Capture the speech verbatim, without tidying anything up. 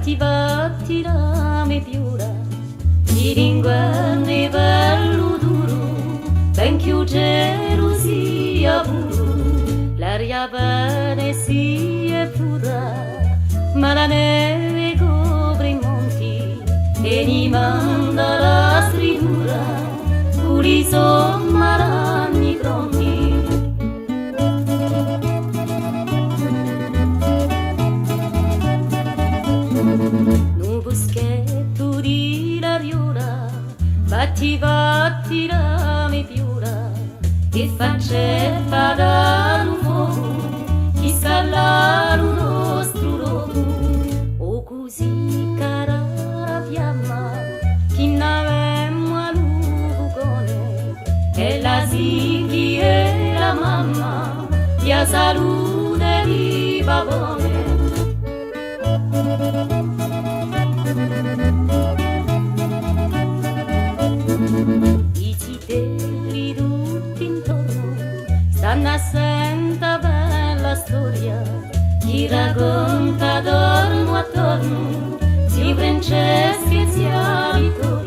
Batti, batti la me viola, chì l'inguernu hè bellu duru, bench'è u celu sia puru, l'aria vene sia pura, ma la neve copre i monti è ni manda la stridura, cù li so maragni pronti. Nu buschettu di la Riola, batti, batti la me viola, chì face fadà lu focu, chì scalda lu nostru locu. O cusì cara la fiamma, chì n'avemu à lu fucone, è la sì chì hè la mamma, di a salute di babbone. I zitelli tutti intornu stannu à senta bella storia, chì raconta tornu à tornu ziu Francescu è zia Vittoria.